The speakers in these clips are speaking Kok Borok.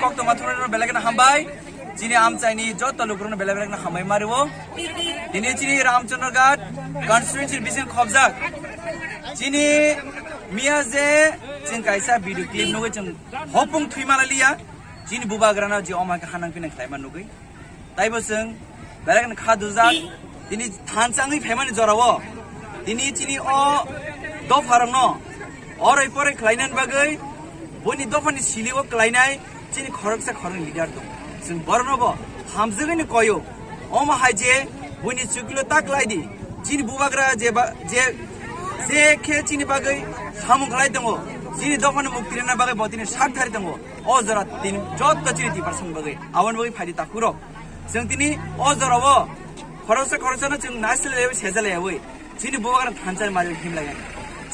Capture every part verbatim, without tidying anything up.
Koktwma thwngnairokno belai kheno hambai. Chini amchaini joto lukurokno belai belai kheno hambai mario. Tini chini Ramchandraghat constituency bising khobjak. Chini miya je chwng kaisa video clip nugwi chwng hopung thwima liya. Chini bubagrano je omo khe hanang pinang khlaima nugwi. Taibo chwng belai kheno kha dujak. Tini thansa wngwi phaimani jorao. Tini chini o dopharokno oroi poroi khlainani bagwi buini dophani silio klainai chini khoroksa khoroknwi leader tongo. Chwng borokno bo hamjagwini koyo. Omo hai je buini chuklo ta klai di. Chini bubagra je ba, je, je khe chini bagwi samung khlai tongo. Chini dophano mukti rwna bagwi bo tini sak thari tongo. O jora tini joto chini Tiprasani bagwi. Aboni bagwi phaidi takhurok. Chwng tini o jorao khoroksa khoroksano chwng naisle lewi seja lewi. Chini bubagrano thansa mari himlaiya.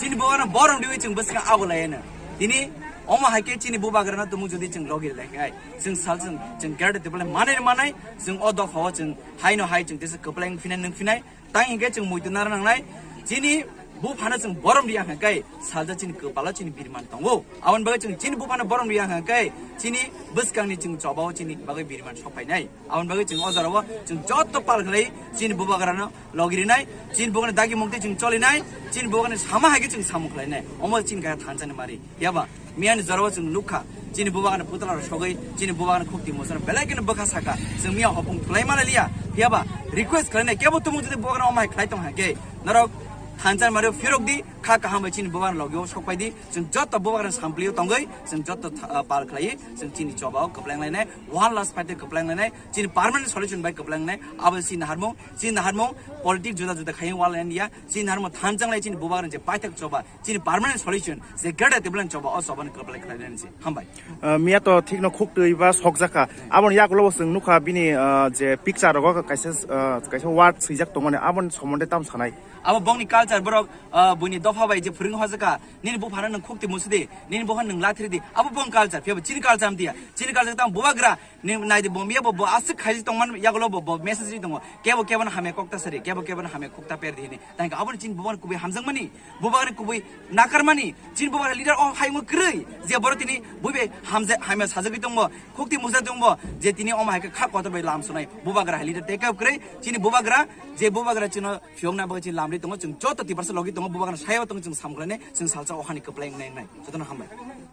Chini bubagrano borom diwi chwng bwswkang ago laiya. Tini omo hai khe chini bubagrano tumung jodi chwng logi lai khai. Chwng sal chwng, chwng gerde tebole manai manai chwng o dophao chwng haino hai chwng tesa kwplai wng phinai nwng phinai. Tang hinkhe chwng muitu nara nangnai. Chini buphano chwng borom riya hwnkhe salsa chini kwpalo chini birman tongo. Aboni bagwi chwng chini buphano borom riya hwnkhe chini bwskangni chwng chobao chini bagwi birman sokphainai. Aboni bagwi chwng o jorao chwng joto pal khlai chini bubagrano logirinai, chini bubagrano dagi mukti chwng cholinai, chini bubagrano sama hai khe chwng samung khlainai. Omo chini kaya thansani mari. Phiya ba, miyani jorao chwng nukha, chini bubagrano putla rok sogwi, chini bubagrano khukti musano belai kheno bwkha saka, chwng miya hopung thwlai mani liya. Phiya ba, request khlainai, kebo tumung jodi bubagrano omo hai khlai tong hai khe, norok thansa mari phirok di, kha kaham bai chini bubagrano logio sokpai di, chwng joto bubagrano samplio tongwi, chwng joto tha-, ah, pal khlai, chwng chini chobao kwpleng lainai, one last fight kwplengnai, chini permanent solution bai kwplengnai, abo chini naharmung, chini naharmung, politics juda juda khaiyung wal india, chini naharmung thansa lai chini bubagrano je paithak choba, chini permanent solution je greater development choba o choba ni kwplai khlai nani se. Hambai. Uh, miya to thik no khuk twi ba sok jaka. Abon yak lo chwng nukha bini, uh, je picture rogo kaisa, uh, kaisa word swijak tongmani abon somonde tam sanai. Abo bongni culture borok, uh, buini dopha bai je phwrwng hojaka, nini buphano nwng khuk twi musidi, nini buphano nwng lathiri di. Abo bong culture, phiya bo chini culture amtiya. Chini culture tam bubagra, Nini naidi bo miya bo, bo aswk khaiji tongman yagulo bo, bo message ri tongo. Kebo kebo no hamya kok ta sari, kebo kebo no hamya kok ta per di hini. Tangka aboni chini bubagrani kubui hamjakmani, bubagrani kubui nakarmani, chini bubagrani leader o hayungo kwrwi. Je boro tini buibe hamja-, hamya sajagwi tongbo, khukti musa tongbo, je tini omo hai khe kha kotor bai lam sunai. Bubagra hai leader tei kebo kwrwi, chini bubagra, je bubagra chino phiyokna bagwi chini lamri tongo, chwng joto Tiprasa logi tongo, bubagrani sayo tongo, chwng samkhlainai, chwng salsa o hani kwplai wngnai wngnai. Jotono hambai.